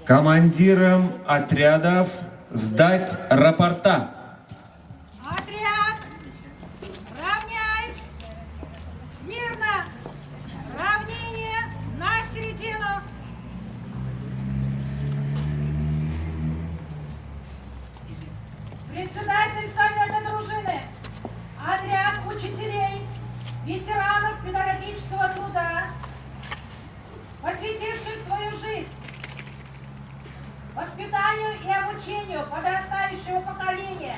Командирам отрядов сдать рапорта. Отряд, равняйсь! Смирно! Равнение на середину! Председатель Совета дружины, отряд учителей, ветеранов педагогического труда, посвятивших свою жизнь воспитанию и обучению подрастающего поколения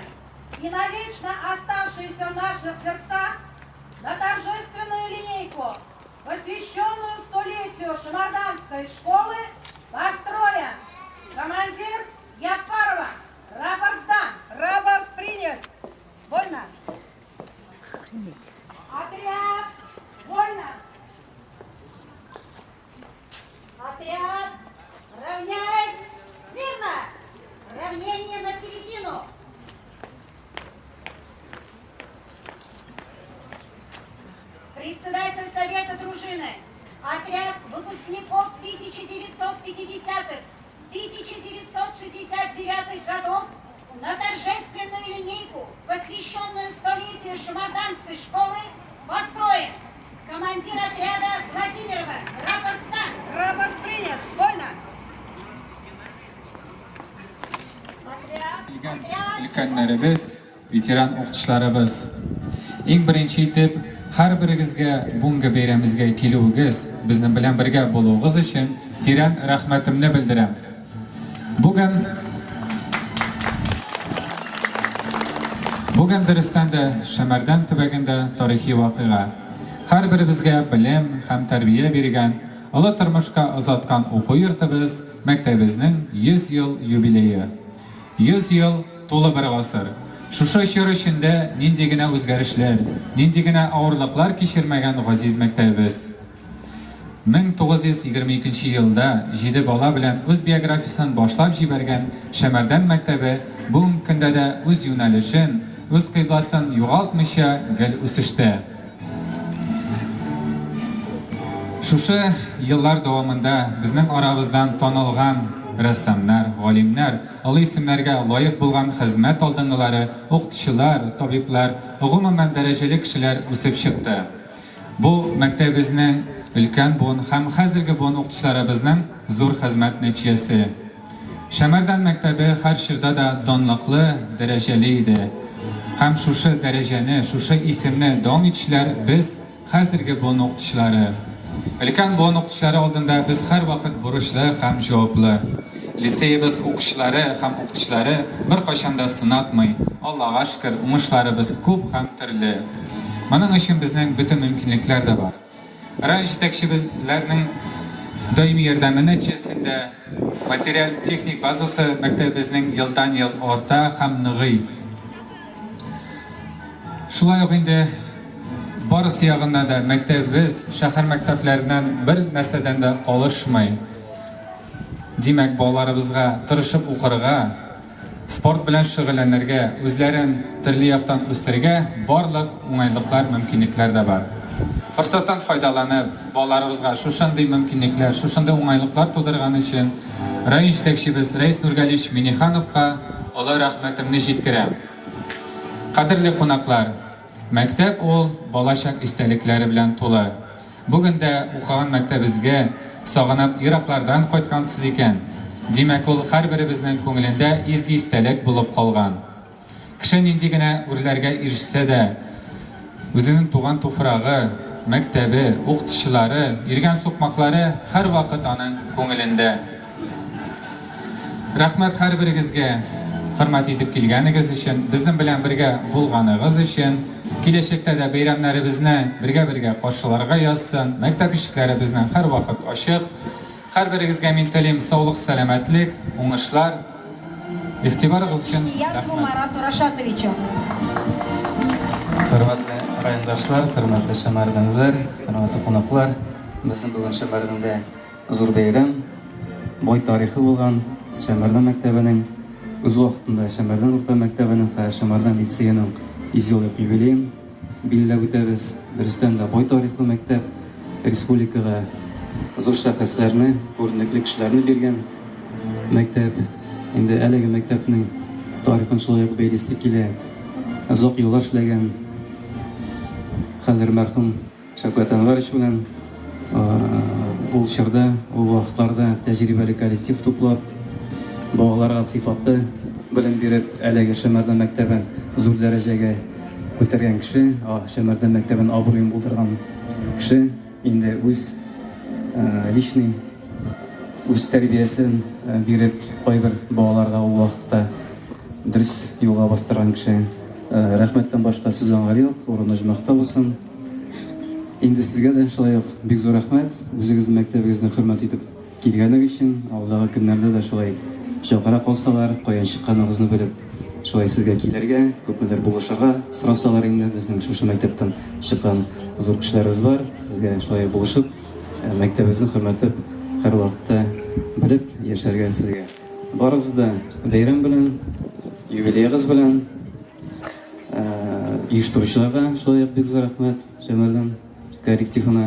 и навечно оставшиеся в наших сердцах, на торжественную линейку, посвященную столетию Шамарданской школы, построен. Командир Япарова, рапорт сдан. Рапорт принят. Вольно. Отряд, вольно. Отряд, равняйсь, смирно! Равнение на середину! Председатель Совета дружины, отряд выпускников 1950-х, 1969 годов на торжественную линейку, посвященную столетию Шамарданской школы, построен. Командир отряда Владимирова, рапорт сдан. Рапорт принят. Вольно. Отряд, Өлкәннәребез, ветеран укытучыларыбыз. Иң беренче итеп, һәрберегезгә бүгенге бәйрәмебезгә килүегез, безнең белән бергә булуыгыз өчен тирән рәхмәтемне белдерәм. Бүген Бүген дөрестән дә Шәмәрдән төбәгендә тарихи вакыйга. Һәрберебезгә белем һәм тәрбия биргән, олы тормышка озаткан уку йортыбыз, мәктәбебезнең 100 ел юбилее. 100 ел, тулы бер гасыр. Шушы чор эчендә нинди генә үзгәрешләр, нинди генә авырлыклар кичермәгән газиз мәктәбебез. 1922 елда җиде бала белән үз биографиясен башлап җибәргән Шәмәрдән мәктәбе бүгенге көндә дә үз юнәлешен, үз кыйбласын югалтмыйча гел үсештә. Шушы еллар дәвамында безнең арабыздан танылган рәссамнар, галимнәр, олы исемнәргә лаек булган хезмәт алдынгылары, укытучылар, табиблар, гомумән, дәрәҗәле кешеләр үсеп чыкты. Бу, мәктәбебезнең өлкән буын һәм хәзерге буын укытучыларыбызның зур хезмәт нәтиҗәсе. Шәмәрдән мәктәбе һәр чорда да данлыклы, дәрәҗәле иде. Һәм шушы дәрәҗәне, шушы исемне дәвам итүчеләр без, хәзерге буын укытучылары. Өлкән буын укытучылары алдында без һәрвакыт бурычлы һәм җаваплы. Лицеебыз укучылары һәм укытучылары беркайчан да сынатмый, Аллага шөкер, уңышларыбыз күп һәм төрле. Моның өчен безнең бөтен мөмкинлекләр дә бар. Район җитәкчебезләрнең даими ярдәме нәтиҗәсендә материаль-техник базасы мәктәбебезнең елдан-ел арта һәм ныгый. Шулай ук инде барысы ягыннан да мәктәбебез шәһәр мәктәпләреннән бер нәрсәдән дә калышмый. Димәк, балаларыбызга тырышып укырга, Спорт белән шөгыльләнергә, үзләрен төрле яктан үстерергә барлык уңайлыклар, мөмкинлекләр дә бар. Форсаттан файдаланып, балаларыбызга шушындый мөмкинлекләр, шушындый уңайлыклар тудырган өчен район җитәкчебез Рәис Нургалиевич Миннехановка олы рәхмәтемне җиткерәм. Кадерле кунаклар! Мәктәп ул балачак истәлекләре белән тулы. Бүген дә укыган мәктәбезгә сагынып ераклардан кайткансыз икән, димәк, ул һәрберебезнең күңелендә изге истәлек булып калган. Кеше нинди генә үрләргә ирешсә дә, үзенең туган туфрагы, мәктәбе, укытучылары, йөргән сукмаклары һәрвакыт аның күңелендә. Рәхмәт һәрберегезгә хөрмәт итеп килгәнегез өчен, безнең белән бергә булганыгыз өчен. Киләчәктә дә бәйрәмнәребезне бергә-бергә каршыларга язсын. Мәктәп ишекләре безнең һәрвакыт ачык. Һәрберегезгә мин телим саулык-сәламәтлек, уңышлар. Игътибарыгыз өчен Ниязову рәхмәт. Марату Рашатовичу. Хөрмәтле райондашлар, хөрмәтле шәмәрдәнлеләр, хөрмәтле кунаклар, безнең бүген Шәмәрдәндә Зур бәйрәм, бай тарихы булган Шәмәрдән мәктәбенең, үз вакытында Шәмәрдән урта мәктәбенең, хәзер Шәмәрдән лицееның 100 еллык юбилеен билгеләп үтәбез. Дөрестән дә, бай тарихлы мәктәп, республикага зур шәхесләрне, күренекле кешеләрне биргән. мәктәп. Инде әлеге мәктәпнең тарихын шулай ук бәйлисе килә. Озак еллар эшләгән хәзер мәрхүм Шәүкәт Әнвәрович белән ул чорда, ул вакытларда тәҗрибәле коллектив туплап, балаларга сыйфатлы белем биреп, әлеге Шәмәрдән мәктәбен зур дәрәҗәгә күтәргән кеше, Шәмәрдән мәктәбен абруен булдырган кеше инде үз личный үз тәрбиясен биреп, кайбер балаларга ул вакытта дөрес юлга бастырган кеше. Рәхмәттән башка сүз аңа юк, урыны оҗмахта булсын. Инде сезгә дә шулай ук бик зур рәхмәт, үзегезнең мәктәбегезне хөрмәт итеп килгәнегез өчен. Алдагы көннәрдә дә шулай чакыра калсалар, каян чыкканыгызны белеп, шулай сезгә килергә, күпмедер булышырга сорасалар инде, безнең шушы мәктәптән чыккан зур кешеләребез бар, сезгә шулай булышып, мәктәбебезне хөрмәтләп, һәрвакытта белеп яшәргә сезгә. Барыгызны да бәйрәм белән, юбилеегыз белән! Оештыручыларга шулай ук бик зур рәхмәт, Шәмәрдән коллективына.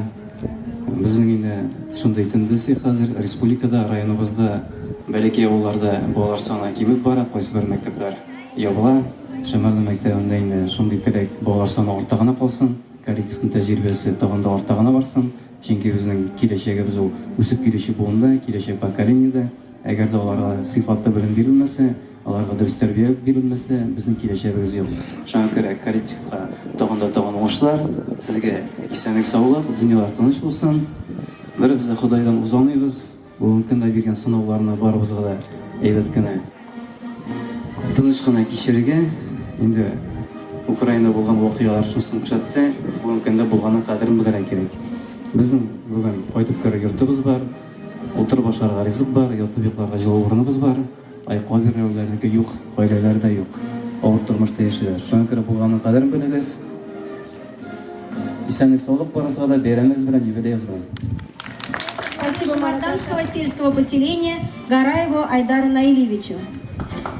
Безнең инде шундый тенденция хәзер республикада, районыбызда бәләкәй авылларда балалар саны кимеп бара, кайсыбер мәктәпләр ябыла. Шәмәрдән мәктәбендә инде шундый теләк, балалар саны арта гына калсын, коллективның тәҗрибәсе тагын да арта гына барсын. Чөнки безнең киләчәгебез ул үсеп килүче буында, киләчәк поколениедә. Әгәр дә аларга сыйфатлы белем бирелмәсә, Аларга дөрес тәрбия бирелмәсә, безнең киләчәгебез юк. Шуңа күрә коллективка тагын да тагын уңышлар, сезгә исәнлек-саулык, дөньялар тыныч булсын. Беребез дә Ходайдан узалмыйбыз. Бүгенге көндә биргән сынауларны барыбызга да әйбәт кенә, тыныч кына кичерергә. Инде Украинада булган вакыйгалар шунысын күрсәтте, бүгенге көндә булганның кадерен белергә кирәк. Безнең бүген кайтып керер йортыбыз бар, утырып ашарга ризык бар, ятып йокларга җылы урыныбыз бар. Ай, кайберәүләрнеке юк, гаиләләре дә юк. Авыр тормышта яшиләр. Шуңа күрә булганның кадерен белегез. Исәнлек-саулык барыгызга да, бәйрәмегез белән, юбилеегыз белән. Спасибо Марданского сельского поселения Гараеву Айдару Наилевичу.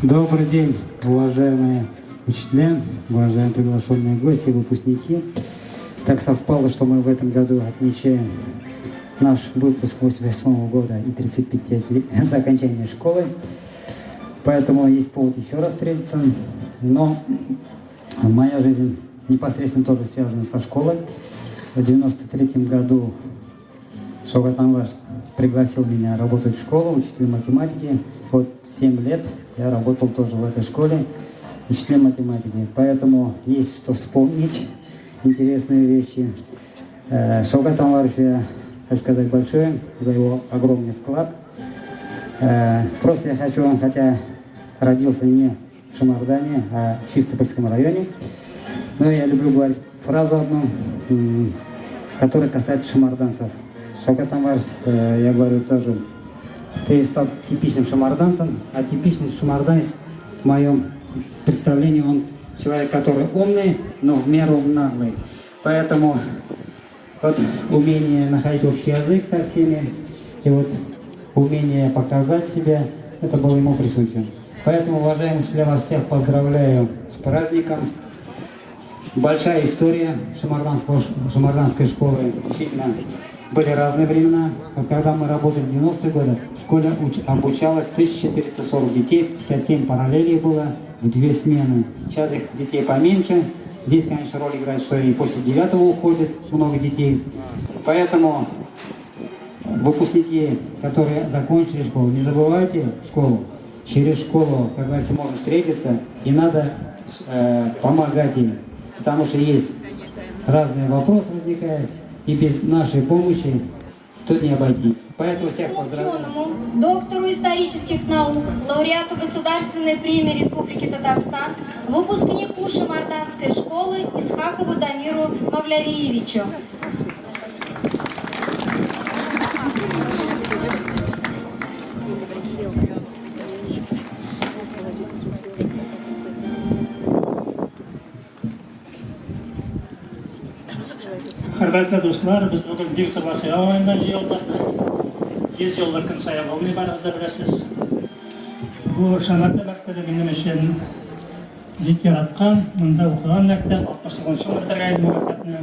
Добрый день, уважаемые учителя, уважаемые приглашенные гости, выпускники. Так совпало, что мы в этом году отмечаем наш выпуск 88 года и 35 лет за окончание школы. Поэтому есть повод еще раз встретиться. Но моя жизнь непосредственно тоже связана со школой. В 93 году Шавкат Анварович пригласил меня работать в школу, учителем математики. Вот 7 лет я работал тоже в этой школе, учителем математики. Поэтому есть что вспомнить, интересные вещи. Шавкат Анварович, я хочу сказать большое за его огромный вклад. Просто я хочу, он хотя родился не в Шамардане, а в Чистопольском районе, но я люблю говорить фразу одну, которая касается шамарданцев. Шавкат Анварович, я говорю тоже, ты стал типичным шамарданцем, а типичный шамарданец в моем представлении он человек, который умный, но в меру наглый. Поэтому вот умение находить общий язык со всеми, и вот умение показать себя, это было ему присуще. Поэтому, уважаемые учителя, вас всех поздравляю с праздником. Большая история Шамарданской школы. Действительно, были разные времена. Но когда мы работали в 90-е годы, в школе обучалось 1440 детей, 57 параллелей было в 2 смены. Сейчас их детей поменьше. Здесь, конечно, роль играет, что и после 9-го уходит много детей. Поэтому выпускники, которые закончили школу, не забывайте школу. Через школу, как говорится, можно встретиться, и надо помогать им. Потому что есть разные вопросы возникают, и без нашей помощи тут не обойтись. Поэтому всех поздравляю. Ученому, доктору исторических наук, лауреату Государственной премии Республики Татарстан, выпускнику Шамарданской школы Исхакову Дамиру Мавлявиевичу. Хөрмәтле дуслар, без бүген бик зур вакыйга уңаеннан җыелдык. 100 еллык көн саен булмый, барыгыз да беләсез. Бу Шәмәрдән мәктәбе минем өчен бик яраткан, монда укыган мәктәп, 69 ел бетергән идем бу мәктәпне.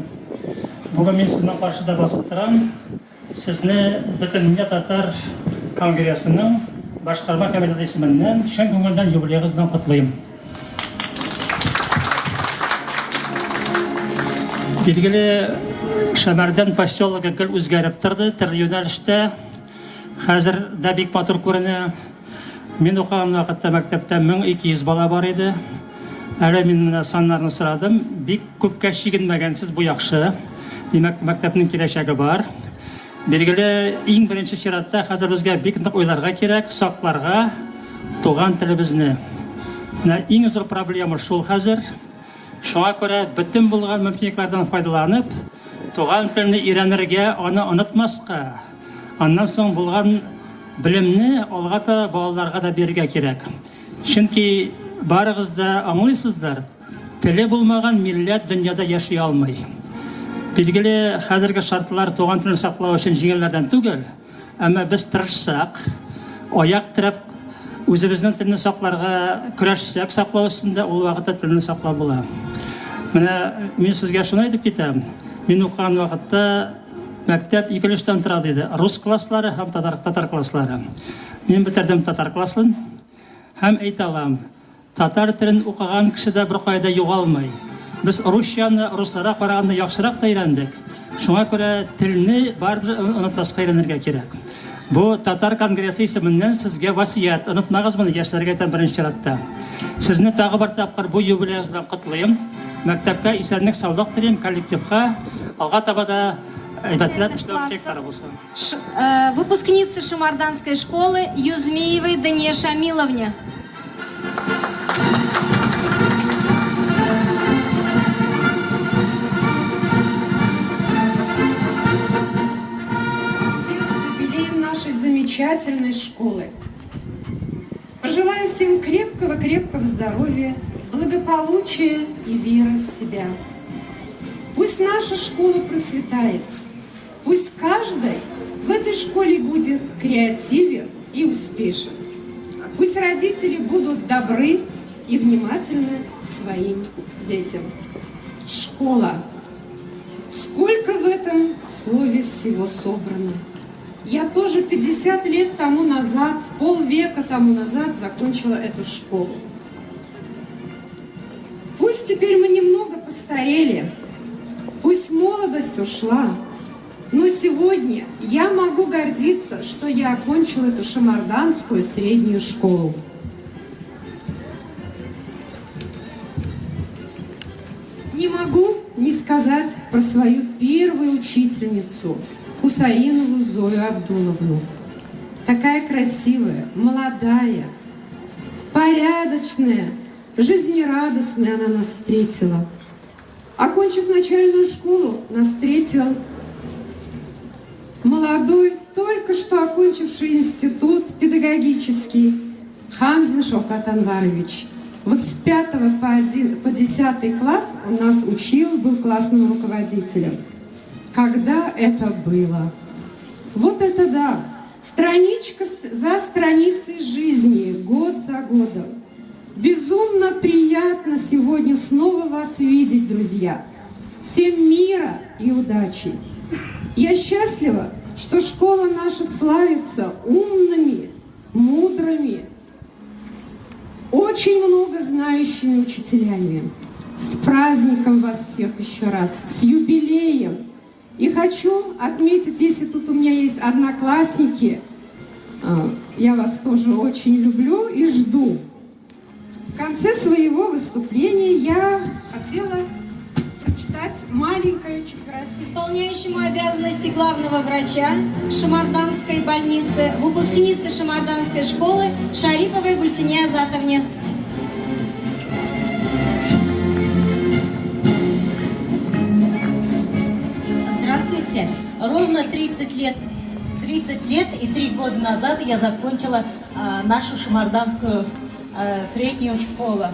Бүген мин сезнең каршыда басып торам. Сезне Бөтендөнья татар конгрессының Башкарма комитеты исеменнән чын күңелдән юбилеегыз белән котлыйм. Билгеле, Шәмәрдән поселогы гел үзгәреп торды, төрле юнәлештә. Хәзер дә бик матур күренә. Мин укыган вакытта мәктәптә 1200 бала бар иде. Әле мин менә саннарны сорадым. Бик күпкә чигенмәгәнсез, бу яхшы. Димәк, мәктәпнең киләчәге бар. Билгеле, иң беренче чиратта хәзер безгә бик нык уйларга кирәк, сакларга туган телебезне. Менә иң зур проблема шул хәзер. Шуңа күрә бөтен булган мөмкинлекләрдән файдаланып, туган телне өйрәнергә, аны онытмаска, аннан соң булган белемне алга таба балаларга да бирергә кирәк. Чөнки барыгыз да аңлыйсыздыр, теле булмаган милләт дөньяда яши алмый. Билгеле, хәзерге шартлар туган телне саклау өчен җиңелләрдән түгел, әмма без тырышсак, аяк терәп үзебезнең телне сакларга көрәшсәк, саклау өстендә, ул вакытта телне саклап була. Менә мин сезгә шуны әйтеп китәм. Мин укыган вакытта мәктәп ике өлештән тора диде. Рус класслары һәм татар, татар класслары. Мин бетердем татар классын һәм әйтә алам, татар телен укыган кеше дә беркая да югалмый. Без русчаны русларга караганда яхшырак та өйрәндек. Шуңа күрә телне барыбер онытмаска өйрәнергә кирәк. Бу татар конгрессы исеменнән сезгә васыять, онытмагыз моны, яшьләргә әйтәм беренче чиратта. Сезне тагы бер тапкыр бу юбилеегыз белән котлыйм. Мәктәпкә исәнлек-саулык телим, коллективка алга таба да әйбәтләп эшләү теләкләре булсын. Выпускнице Шамарданской школы Юзмиевой Дания Шамиловне. Всех с юбилеем нашей замечательной школы. Пожелаю всем крепкого-крепкого здоровья, благополучия и веры в себя. Пусть наша школа процветает, пусть каждый в этой школе будет креативен и успешен. Пусть родители будут добры и внимательны к своим детям. Школа. Сколько в этом слове всего собрано. Я тоже 50 лет тому назад, полвека тому назад закончила эту школу. Пусть теперь мы немного постарели, пусть молодость ушла, но сегодня я могу гордиться, что я окончила эту шамарданскую среднюю школу. Не могу не сказать про свою первую учительницу, Хусаинову Зою Абдуловну. Такая красивая, молодая, порядочная, жизнерадостная она нас встретила. Окончив начальную школу, нас встретил молодой, только что окончивший институт педагогический Хамзин Шавкат Анварович. Вот с 5 по 10 класс он нас учил, был классным руководителем. Когда это было? Вот это да! Страничка за страницей жизни, год за годом. Безумно приятно сегодня снова вас видеть, друзья. Всем мира и удачи! Я счастлива, что школа наша славится умными, мудрыми, очень много знающими учителями. С праздником вас всех еще раз, с юбилеем! И хочу отметить, если тут у меня есть одноклассники, я вас тоже очень люблю и жду. В конце своего выступления я хотела прочитать маленькое четверостишие. Исполняющему обязанности главного врача Шамарданской больницы, выпускнице Шамарданской школы Шариповой Гульсине Азатовне. Здравствуйте. Ровно 30 лет, 30 лет и 3 года назад я закончила нашу Шамарданскую среднюю школу.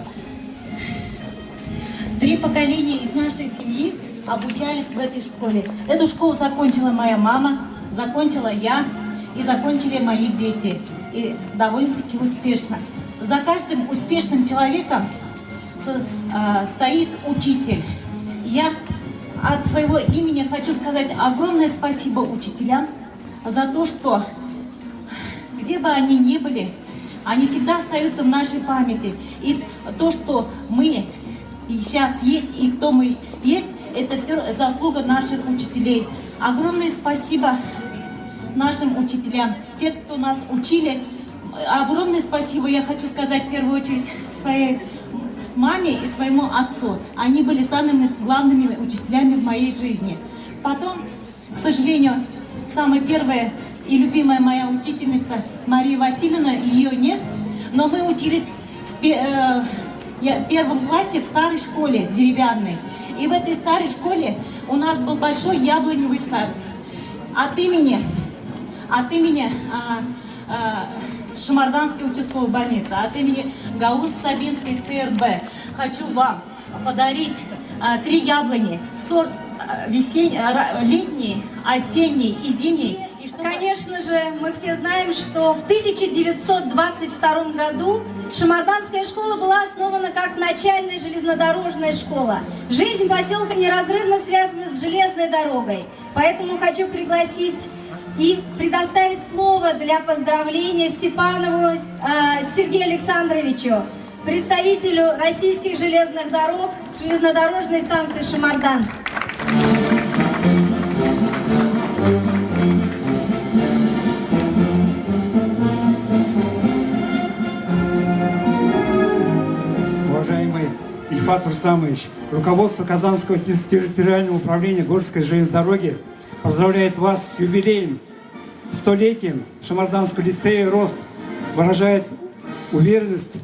3 поколения из нашей семьи обучались в этой школе. Эту школу закончила моя мама, закончила я и закончили мои дети. И довольно-таки успешно. За каждым успешным человеком стоит учитель. Я от своего имени хочу сказать огромное спасибо учителям за то, что Где бы они ни были, они всегда остаются в нашей памяти. И то, что мы сейчас есть и кто мы есть, это все заслуга наших учителей. Огромное спасибо нашим учителям, те, кто нас учили. Огромное спасибо я хочу сказать в первую очередь своей маме и своему отцу. Они были самыми главными учителями в моей жизни. Потом, к сожалению, самая первая и любимая моя учительница Мария Васильевна, ее нет, но мы учились в первом классе в старой школе деревянной. И в этой старой школе у нас был большой яблоневый сад. От имени Шамарданской участковой больницы, от имени Гаус-Сабинской ЦРБ хочу вам подарить 3 яблони. Сорт весенний, летний, осенний и зимний. И чтобы... Конечно же, мы все знаем, что в 1922 году Шамарданская школа была основана как начальная железнодорожная школа. Жизнь поселка неразрывно связана с железной дорогой. Поэтому хочу пригласить и предоставить слово для поздравления Степанову Сергею Александровичу, представителю российских железных дорог, железнодорожной станции Шамардан. Уважаемый Ильфат Рустамович, руководство Казанского территориального управления Горской железной дороги поздравляет вас с юбилеем, столетием Шамарданского лицея «Рост», выражает уверенность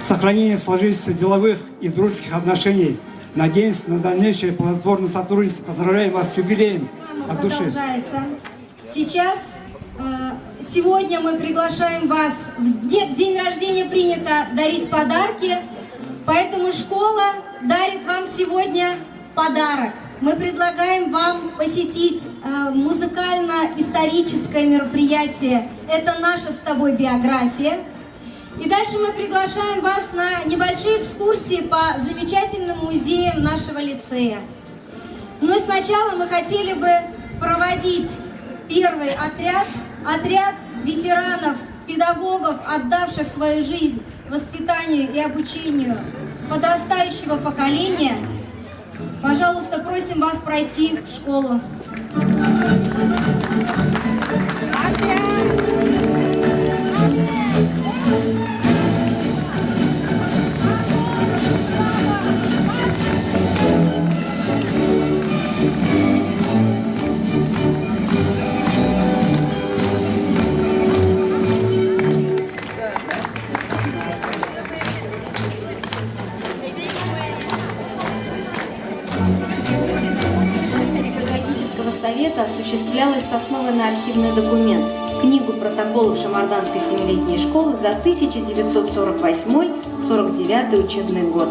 в сохранении сложившихся деловых и дружеских отношений. Надеемся на дальнейшее плодотворное сотрудничество. Поздравляем вас с юбилеем от души. Продолжается. Сейчас, сегодня мы приглашаем вас. В день рождения принято дарить подарки, поэтому школа дарит вам сегодня подарок. Мы предлагаем вам посетить музыкально-историческое мероприятие «Это наша с тобой биография». И дальше мы приглашаем вас на небольшие экскурсии по замечательным музеям нашего лицея. Но сначала мы хотели бы проводить первый отряд, отряд ветеранов, педагогов, отдавших свою жизнь воспитанию и обучению подрастающего поколения. Пожалуйста, просим вас пройти в школу. Совета осуществлялась с основы на архивный документ – книгу протоколов Шамарданской семилетней школы за 1948-49 учебный год.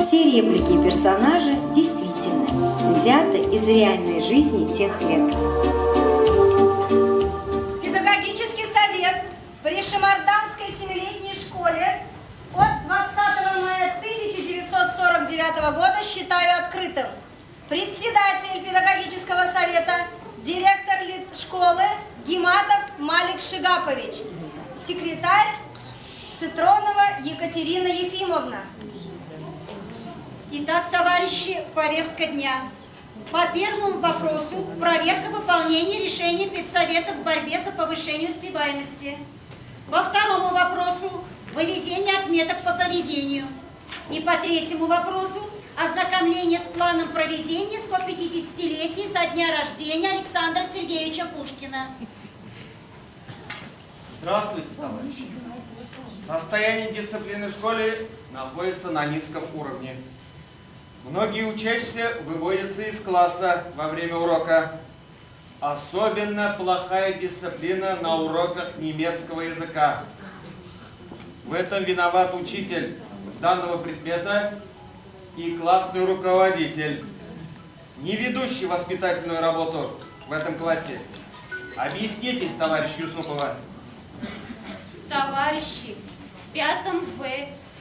Все реплики и персонажи действительны, взяты из реальной жизни тех лет. Педагогический совет при Шамарданской семилетней школе от 20 мая 1949 года считаю открытым. Председатель педагогического совета, директор школы Гиматов Малик Шигапович, секретарь Цитронова Екатерина Ефимовна. Итак, товарищи, повестка дня. По первому вопросу проверка выполнения решений педсовета в борьбе за повышение успеваемости. По второму вопросу выведение отметок по поведению. И по третьему вопросу ознакомление с планом проведения 150-летия со дня рождения Александра Сергеевича Пушкина. Здравствуйте, товарищи. Состояние дисциплины в школе находится на низком уровне. Многие учащиеся выводятся из класса во время урока. Особенно плохая дисциплина на уроках немецкого языка. В этом виноват учитель данного предмета и классный руководитель, не ведущий воспитательную работу в этом классе. Объяснитесь, товарищ Юсупова. Товарищи, в 5 В, в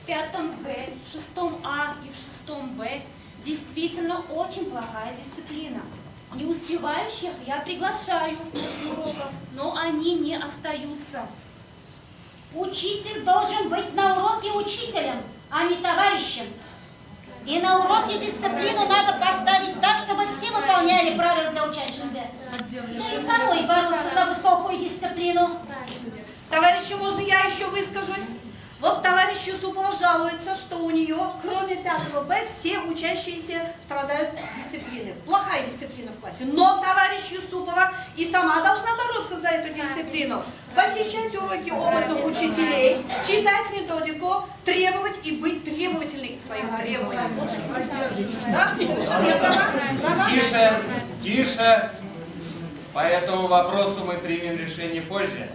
5 Г, в 6 А и в 6 Б действительно очень плохая дисциплина. Не успевающих я приглашаю после уроков, но они не остаются. Учитель должен быть на уроке учителем, а не товарищем. И на уроке дисциплину надо поставить так, чтобы все выполняли правила для учащихся. Да и самой бороться за высокую дисциплину. Товарищи, можно я еще выскажусь? Вот товарищ Юсупова жалуется, что у нее, кроме 5 Б, все учащиеся страдают дисциплиной. Плохая дисциплина в классе. Но товарищ Юсупова и сама должна бороться за эту дисциплину. Посещать уроки опытных учителей, читать методику, требовать и быть требовательной к своим требованиям. Да? Совершенно я права? Права? Тише, тише. По этому вопросу мы примем решение позже.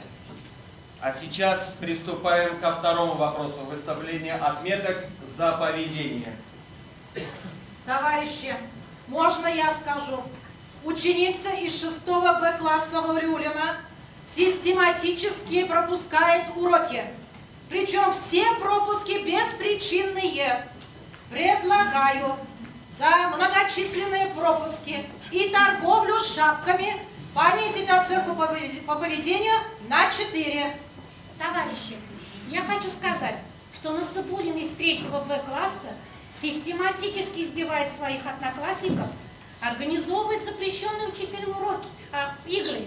А сейчас приступаем ко второму вопросу. Выставление отметок за поведение. Товарищи, можно я скажу? Ученица из 6 Б класса Валиуллина систематически пропускает уроки. Причем все пропуски беспричинные. Предлагаю за многочисленные пропуски и торговлю шапками понизить оценку по поведению на 4. Товарищи, я хочу сказать, что Насыбуллин из 3 В класса систематически избивает своих одноклассников, организовывает запрещенные учителем уроки, игры,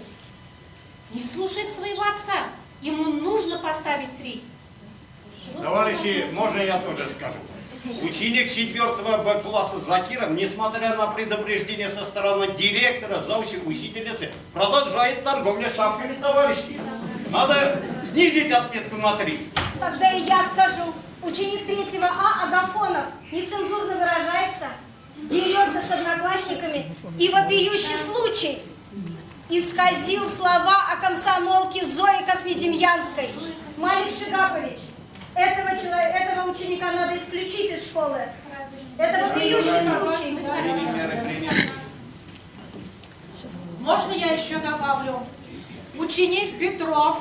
не слушает своего отца. Ему нужно поставить 3. Товарищи, можно я тоже скажу? Ученик 4 Б класса Закиров, несмотря на предупреждение со стороны директора, завуча, учительницы, продолжает торговлю шапками товарищей. Надо снизить отметку на 3. Тогда и я скажу. Ученик 3 А Агафонов нецензурно выражается, дерется с одноклассниками и вопиющий случай исказил слова о комсомолке Зое Космедемьянской. Малик Шигапович, этого ученика надо исключить из школы. Это вопиющий случай. Можно я еще добавлю? Ученик Петров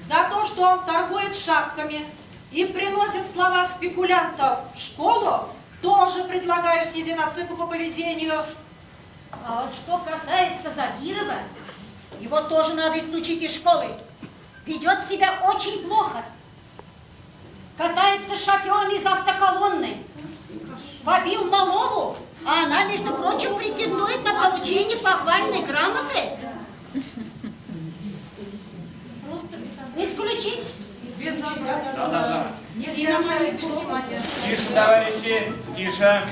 за то, что он торгует шапками и приносит слова спекулянтов в школу, тоже предлагаю снизить оценку по поведению. А вот что касается Загирова, его тоже надо исключить из школы. Ведет себя очень плохо. Катается с шоферами из автоколонны. Побил Малову, а она, между прочим, претендует на получение похвальной грамоты. Исключить. Да. Тише, товарищи, тише.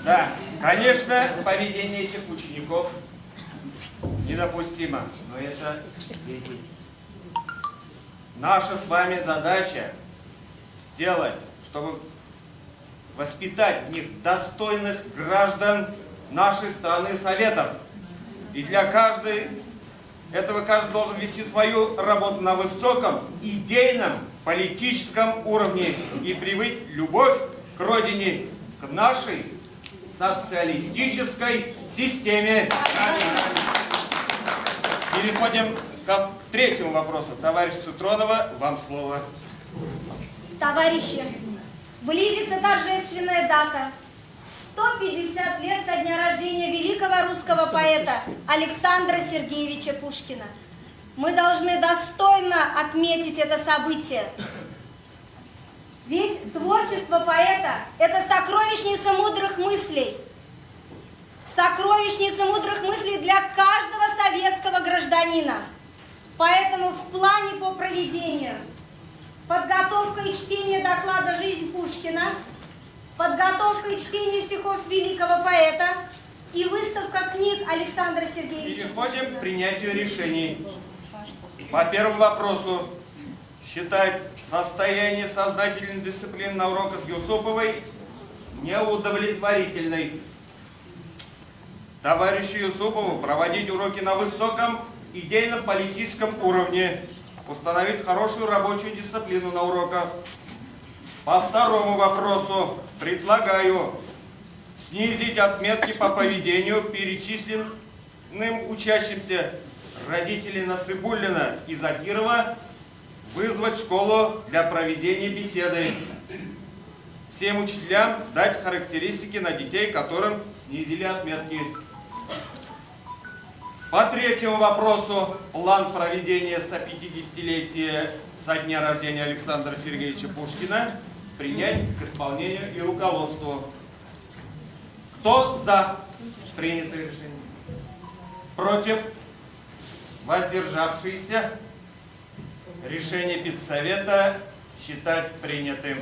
Да, конечно, поведение этих учеников недопустимо, но это дети. Наша с вами задача сделать, чтобы воспитать в них достойных граждан нашей страны Советов. И для каждой этого каждый должен вести свою работу на высоком, идейном, политическом уровне и привить любовь к родине, к нашей социалистической системе. Переходим к третьему вопросу. Товарищ Цитронова, вам слово. Товарищи, близится торжественная дата. 150 лет со дня рождения великого русского поэта Александра Сергеевича Пушкина. Мы должны достойно отметить это событие. Ведь творчество поэта – это сокровищница мудрых мыслей. Сокровищница мудрых мыслей для каждого советского гражданина. Поэтому в плане по проведению подготовка и чтение доклада «Жизнь Пушкина», подготовка и чтение стихов великого поэта и выставка книг Александра Сергеевича. Переходим к принятию решений. По первому вопросу считать состояние сознательной дисциплины на уроках Юсуповой неудовлетворительной. Товарищу Юсупову проводить уроки на высоком идейно-политическом уровне, установить хорошую рабочую дисциплину на уроках. По второму вопросу предлагаю снизить отметки по поведению перечисленным учащимся родителей Насыбуллина и Закирова, вызвать школу для проведения беседы. Все Всем учителям дать характеристики на детей, которым снизили отметки. По третьему вопросу, план проведения 150-летия со дня рождения Александра Сергеевича Пушкина принять к исполнению и руководству. Кто за принятое решение? Против? Воздержавшиеся? Решение педсовета считать принятым.